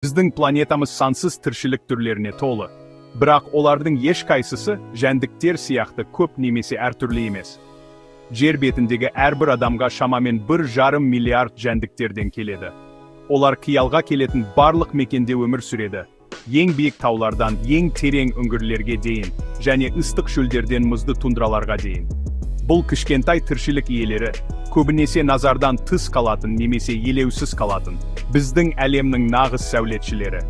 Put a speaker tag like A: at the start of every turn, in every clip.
A: Біздің планетамыз сансыз тіршілік түрлеріне толы. Бірақ олардың ешқайсысы жәндіктер сияқты көп немесе әртүрлі емес. Жер бетіндегі әрбір адамға шамамен 1,5 миллиард жәндіктерден келеді. Олар қиялға келетін барлық мекенде өмір сүреді. Ең биік таулардан ең терең үңгірлерге дейін және ыстық шөлдерден мұзды тундраларға дейін. Бұл кішкентай тіршілік иелері көбінесе назардан тыс қалатын немесе елеусіз қалатын біздің әлемнің нағыз сәулетшілері.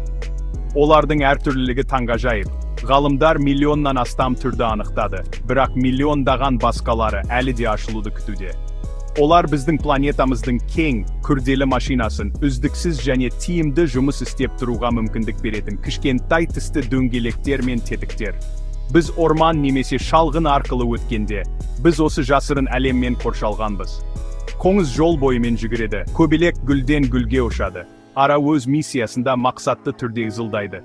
A: Олардың әртүрлілігі таңғажайып. Ғалымдар миллионнан астам түрді анықтады, бірақ миллиондаған басқалары әлі де ашылуды күтуде. Олар біздің планетамыздың кең, күрделі машинасын үздіксіз және тиімді жұмыс істеп тұруға мүмкіндік беретін кішкентай тісті дөңгелектер мен тетіктер. Біз орман немесе шалғын арқылы өткенде, біз осы жасырын әлеммен қоршалғанбыз. Қоңыз жол бойымен жүгіреді, көбелек гүлден гүлге ұшады. Ара өз миссиясында мақсатты түрде ызылдайды.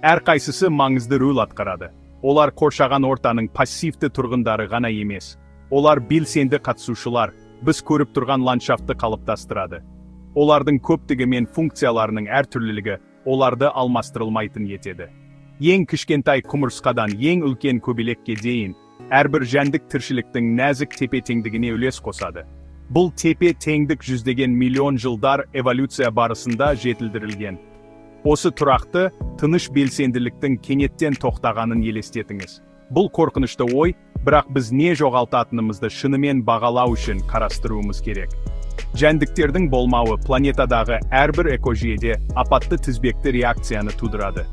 A: Әрқайсысы маңызды рөл атқарады. Олар қоршаған ортаның пассивті тұрғындары ғана емес. Олар белсенді қатысушылар, біз көріп тұрған ландшафтты қалыптастырады. Олардың көптігі мен функцияларының әртүрлілігі оларды алмастырылмайтын етеді. Ең кішкентай құмырсқадан ең үлкен көбелекке дейін әрбір жәндік тіршіліктің нәзік тепе-теңдігіне үлес қосады. Бұл тепе-теңдік жүздеген миллион жылдар эволюция барысында жетілдірілген. Осы тұрақты, тыныш белсенділіктің кенеттен тоқтағанын елестетіңіз. Бұл қорқынышты ой, бірақ біз не жоғалтатынымызды шынымен бағалау үшін қарастыруымыз керек. Жәндіктердің болмауы планетадағы әрбір экожүйеде апатты тізбекті реакцияны тудырады.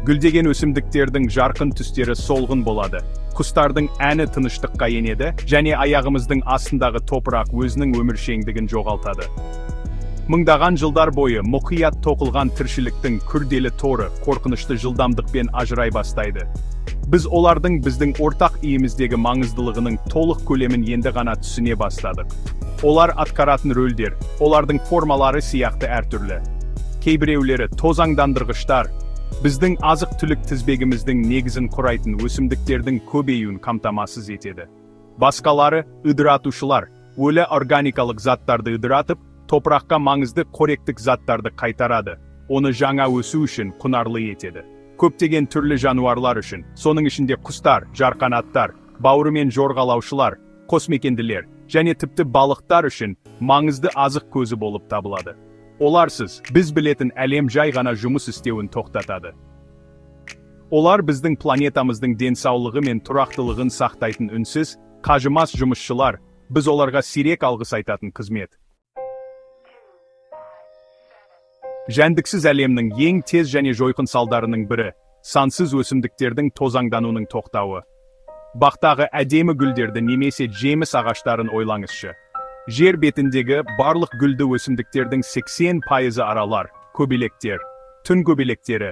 A: Гүлдеген өсімдіктердің жарқын түстері солғын болады. Құстардың әні тыныштыққа енеді және аяғымыздың астындағы топырақ өзінің өміршеңдігін жоғалтады. Мыңдаған жылдар бойы мұқият тоқылған тіршіліктің күрделі торы қорқынышты жылдамдықпен ажырай бастайды. Біз олардың біздің ортақ үйіміздегі маңыздылығының толық көлемін енді ғана түсіне бастадық. Олар атқаратын рөлдер, олардың формалары сияқты әртүрлі. Кейбіреулері тозаңдандырғыштар, біздің азық-түлік тізбегіміздің негізін құрайтын өсімдіктердің көбеюін қамтамасыз етеді. Басқалары ыдыратушылар, өлі органикалық заттарды ыдыратып, топыраққа маңызды қоректік заттарды қайтарады, оны жаңа өсу үшін құнарлы етеді. Көптеген түрлі жануарлар үшін, соның ішінде құстар, жарқанаттар, бауырымен жорғалаушылар, қосмекенділер және тіпті балықтар үшін маңызды азық көзі болып табылады. Оларсыз біз білетін әлем жай ғана жұмыс істеуін тоқтатады. Олар біздің планетамыздың денсаулығы мен тұрақтылығын сақтайтын үнсіз, қажымас жұмысшылар, біз оларға сирек алғыс айтатын қызмет. Жәндіксіз әлемнің ең тез және жойқын салдарының бірі сансыз өсімдіктердің тозаңдануының тоқтауы. Бақтағы әдемі гүлдерді немесе жеміс ағаштарын ойлаңызшы. Жер бетіндегі барлық гүлді өсімдіктердің 80% аралар, көбелектер, түн көбелектері,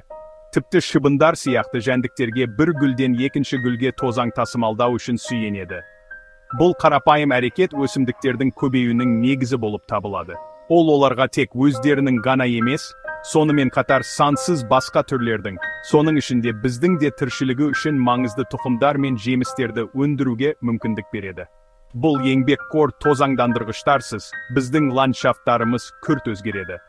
A: тіпті шыбындар сияқты жәндіктерге бір гүлден екінші гүлге тозаң тасымалдау үшін сүйенеді. Бұл қарапайым әрекет өсімдіктердің көбеюінің негізі болып табылады. Ол оларға тек өздерінің ғана емес, сонымен қатар сансыз басқа түрлердің, соның ішінде біздің де тіршілігі үшін маңызды тұқымдар мен жемістерді өндіруге мүмкіндік береді. Бұл еңбекқор тозаңдандырғыштарсыз біздің ландшафттарымыз күрт өзгереді.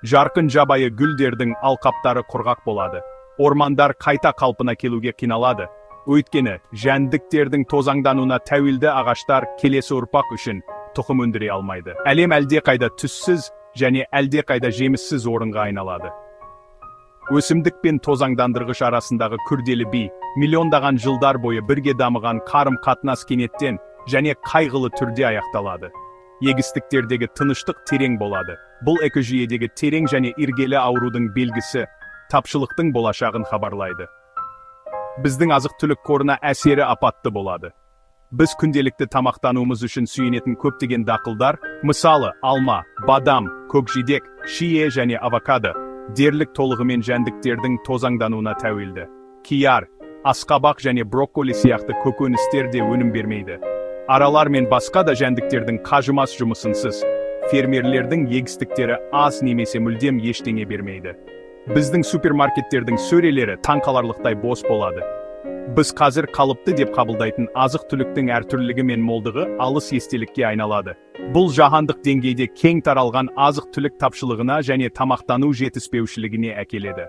A: Жарқын жабайы гүлдердің алқаптары құрғақ болады. Ормандар қайта қалпына келуге қиналады. Өйткені жәндіктердің тозаңдануына тәуелді ағаштар келесі ұрпақ үшін тұқым өндіре алмайды. Әлем әлдеқайда түссіз және әлдеқайда жеміссіз орынға айналады. Өсімдік пен тозаңдандырғыш арасындағы күрделі би, миллиондаған жылдар бойы бірге дамыған қарым-қатынас кенеттен және қайғылы түрде аяқталады. Егістіктердегі тыныштық терең болады. Бұл экожүйедегі терең және іргелі аурудың белгісі, тапшылықтың болашағын хабарлайды. Біздің азық-түлік қорына әсері апатты болады. Біз күнделікті тамақтануымыз үшін сүйенетін көптеген дақылдар, мысалы, алма, бадам, көкжидек, шие және авокадо, дерлік толығымен жәндіктердің тозаңдануына тәуелді. Кияр, асқабақ және брокколи сияқты көкөністер де өнім бермейді. Аралар мен басқа да жәндіктердің қажымас жұмысынсыз, фермерлердің егістіктері аз немесе мүлдем ештеңе бермейді. Біздің супермаркеттердің сөрелері таңқаларлықтай бос болады. Біз қазір қалыпты деп қабылдайтын азық-түліктің әртүрлілігі мен молдығы алыс естелікке айналады. Бұл жаһандық деңгейде кең таралған азық-түлік тапшылығына және тамақтану жетіспеушілігіне әкеледі.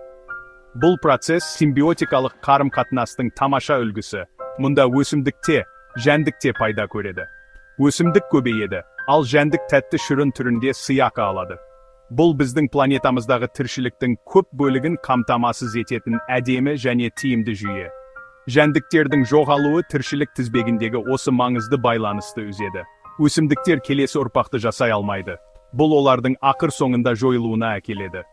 A: Бұл процесс симбиотикалық қарым-қатынастың тамаша үлгісі. Мұнда өсімдік те, жәндік те пайда көреді. Өсімдік көбейеді, ал жәндік тәтті шырын түрінде сыйақы алады. Бұл біздің планетамыздағы тіршіліктің көп бөлігін қамтамасыз ететін әдемі және тиімді жүйе. Жәндіктердің жоғалуы тіршілік тізбегіндегі осы маңызды байланысты үзеді. Өсімдіктер келесі ұрпақты жасай алмайды. Бұл олардың ақыр соңында жойылуына әкеледі.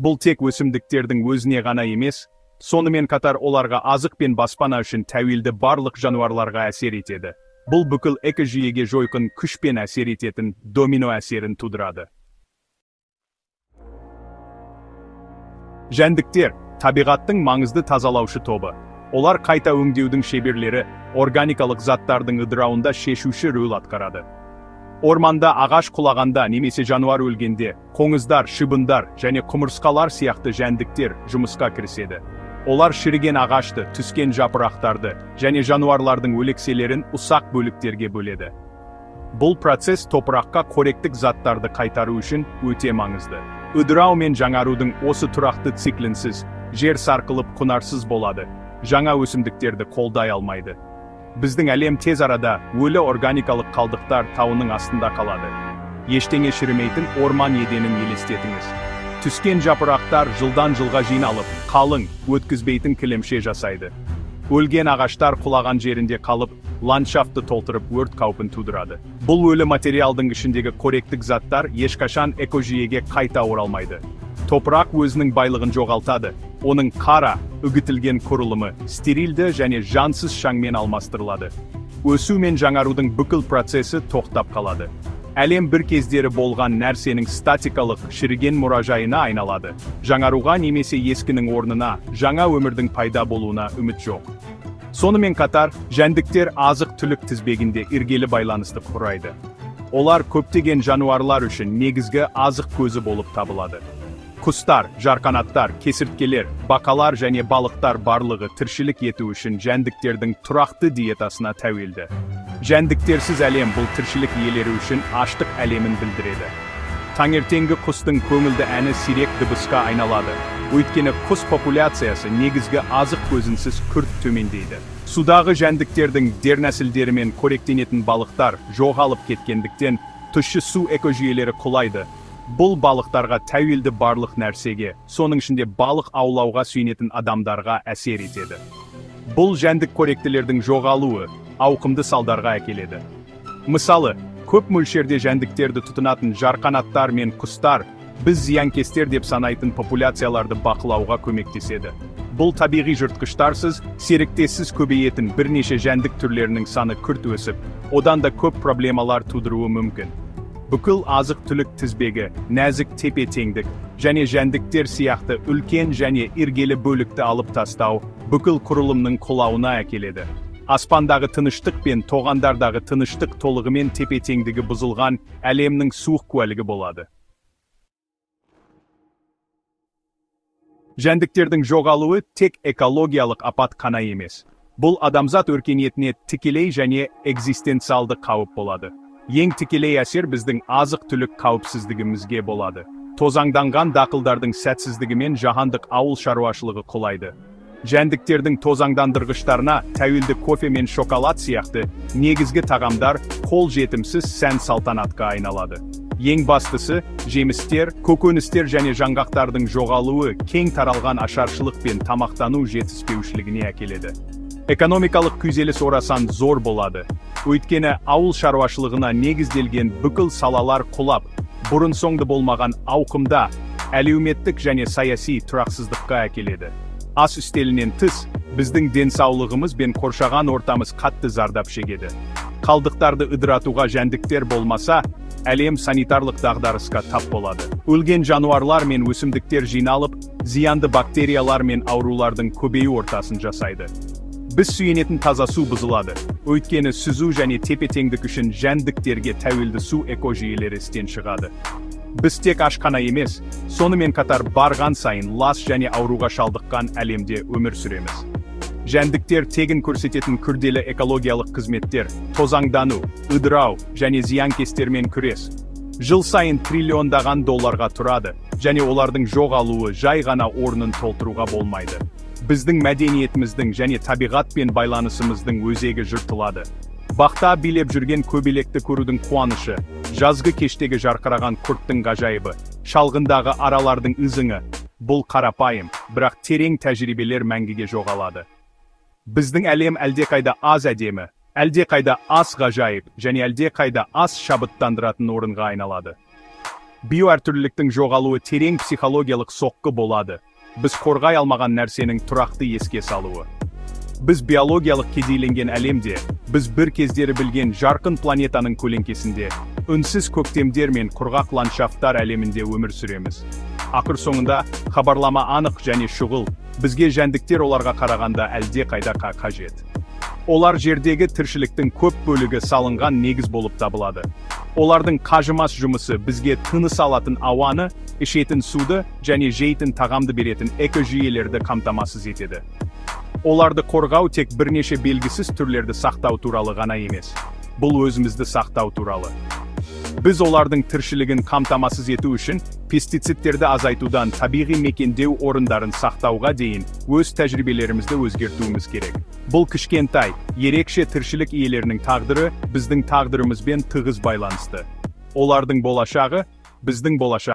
A: Бұл тек өсімдіктердің өзіне ғана емес, сонымен қатар оларға азық пен баспана үшін тәуелді барлық жануарларға әсер етеді. Бұл бүкіл экожүйеге жойқын күшпен әсер ететін домино әсерін тудырады. Жәндіктер табиғаттың маңызды тазалаушы тобы. Олар қайта өңдеудің шеберлері, органикалық заттардың ыдырауында шешуші рөл атқарады. Орманда ағаш құлағанда немесе жануар өлгенде, қоңыздар, шыбындар және құмырсқалар сияқты жәндіктер жұмысқа кіріседі. Олар шіріген ағашты, түскен жапырақтарды және жануарлардың өлекселерін ұсақ бөліктерге бөледі. Бұл процесс топыраққа қоректік заттарды қайтару үшін өте маңызды. Ыдырау мен жаңарудың осы тұрақты циклінсіз, жер сарқылып құнарсыз болады, жаңа өсімдіктерді қолдай алмайды. Біздің әлем тез арада өлі органикалық қалдықтар тауының астында қалады. Ештеңе шірімейтін орман еденін елестетіңіз. Түскен жапырақтар жылдан жылға жиналып, қалың, өткізбейтін кілемше жасайды. Өлген ағаштар құлаған жерінде қалып, ландшафтты толтырып өрт қаупін тудырады. Бұл өлі материалдың ішіндегі қоректік заттар ешқашан экожүйеге қайта оралмайды. Топырақ өзінің байлығын жоғалтады. Оның қара, үгітілген құрылымы стерилді және жансыз шаңмен алмастырылады. Өсу мен жаңарудың бүкіл процесі тоқтап қалады. Әлем бір кездері болған нәрсенің статикалық шіріген мұражайына айналады. Жаңаруға немесе ескінің орнына жаңа өмірдің пайда болуына үміт жоқ. Сонымен қатар, жәндіктер азық-түлік тізбегінде іргелі байланысты құрайды. Олар көптеген жануарлар үшін негізгі азық көзі болып табылады. Құстар, жарқанаттар, кесірткелер, бақалар және балықтар барлығы тіршілік ету үшін жәндіктердің тұрақты диетасына тәуелді. Жәндіктерсіз әлем бұл тіршілік иелері үшін аштық әлемін білдіреді. Таңертеңгі құстың көңілді әні сирек дыбысқа айналады. Өйткені құс популяциясы негізгі азық көзінсіз күрт төмендейді. Судағы жәндіктердің дернәсілдерімен қоректенетін балықтар жоғалып кеткендіктен тұщы су экожүйелері құлайды. Бұл балықтарға тәуелді барлық нәрсеге, соның ішінде балық аулауға сүйенетін адамдарға әсер етеді. Бұл жәндік қоректілердің жоғалуы ауқымды салдарға әкеледі. Мысалы, көп мөлшерде жәндіктерді тұтынатын жарқанаттар мен құстар біз зиянкестер деп санайтын популяцияларды бақылауға көмектеседі. Бұл табиғи жыртқыштарсыз, серіктессіз көбейетін бірнеше жәндік түрлерінің саны күрт өсіп, одан да көп проблемалар тудыруы мүмкін. Бүкіл азық-түлік тізбегі, нәзік тепе-теңдік және жәндіктер сияқты үлкен және іргелі бөлікті алып тастау бүкіл құрылымның құлауына әкеледі. Аспандағы тыныштық пен тоғандардағы тыныштық толығымен тепе-теңдігі бұзылған әлемнің суық куәлігі болады. Жәндіктердің жоғалуы тек экологиялық апат қана емес. Бұл адамзат өркениетіне тікелей және экзистенциалды қауіп болады. Ең тікелей әсер біздің азық-түлік қауіпсіздігімізге болады. Тозаңданған дақылдардың сәтсіздігімен жаһандық ауыл шаруашылығы құлайды. Жәндіктердің тозаңдандырғыштарына тәуелді кофе мен шоколад сияқты негізгі тағамдар қол жетімсіз сән салтанатқа айналады. Ең бастысы, жемістер, көкөністер және жаңғақтардың жоғалуы кең таралған ашаршылық пен тамақтану жетіспеушілігіне әкеледі. Экономикалық күйзеліс орасан зор болады. Өйткені ауыл шаруашылығына негізделген бүкіл салалар құлап, бұрын-соңды болмаған ауқымда әлеуметтік және саяси тұрақсыздыққа әкеледі. Ас үстелінен тыс, біздің денсаулығымыз бен қоршаған ортамыз қатты зардап шегеді. Қалдықтарды ыдыратуға жәндіктер болмаса, әлем санитарлық дағдарысқа тап болады. Өлген жануарлар мен өсімдіктер жиналып, зиянды бактериялар мен аурулардың көбею ортасын жасайды. Біз сүйенетін таза су бұзылады. Өйткені сүзу және тепе-теңдік үшін жәндіктерге тәуелді су экожүйелері істен шығады. Біз тек ашқана емес, сонымен қатар барған сайын лас және ауруға шалдыққан әлемде өмір сүреміз. Жәндіктер тегін көрсететін күрделі экологиялық қызметтер, тозаңдану, ыдырау және зиянкестермен күрес жыл сайын триллиондаған долларға тұрады және олардың жоғалуы жай ғана орнын толтыруға болмайды. Біздің мәдениетіміздің және табиғатпен байланысымыздың өзегі жыртылады. Бақта билеп жүрген көбелекті көрудің қуанышы, жазғы кештегі жарқыраған құрттың ғажайыбы, шалғындағы аралардың ызыңы, бұл қарапайым, бірақ терең тәжірибелер мәңгіге жоғалады. Біздің әлем әлдеқайда аз әдемі, әлдеқайда аз ғажайып және әлдеқайда аз шабыттандыратын орынға айналады. Биоәртүрліліктің жоғалуы терең психологиялық соққы болады. Біз қорғай алмаған нәрсенің тұрақты еске салуы. Біз биологиялық кедейленген әлемде, біз бір кездері білген жарқын планетаның көлеңкесінде, үнсіз көктемдер мен құрғақ ландшафттар әлемінде өмір сүреміз. Ақыр соңында хабарлама анық және шұғыл, бізге жәндіктер оларға қарағанда әлдеқайда қажет. Олар жердегі тіршіліктің көп бөлігі салынған негіз болып табылады. Олардың қажымас жұмысы бізге тыныс алатын ауаны, ішетін суды және жейтін тағамды беретін экожүйелерді қамтамасыз етеді. Оларды қорғау тек бірнеше белгісіз түрлерді сақтау туралы ғана емес. Бұл өзімізді сақтау туралы. Біз олардың тіршілігін қамтамасыз ету үшін пестицидтерді азайтудан табиғи мекендеу орындарын сақтауға дейін өз тәжірибелерімізді өзгертуіміз керек. Бұл кішкентай, ерекше тіршілік иелерінің тағдыры біздің тағдырымызбен тығыз байланысты. Олардың болашағы біздің болашағымыз.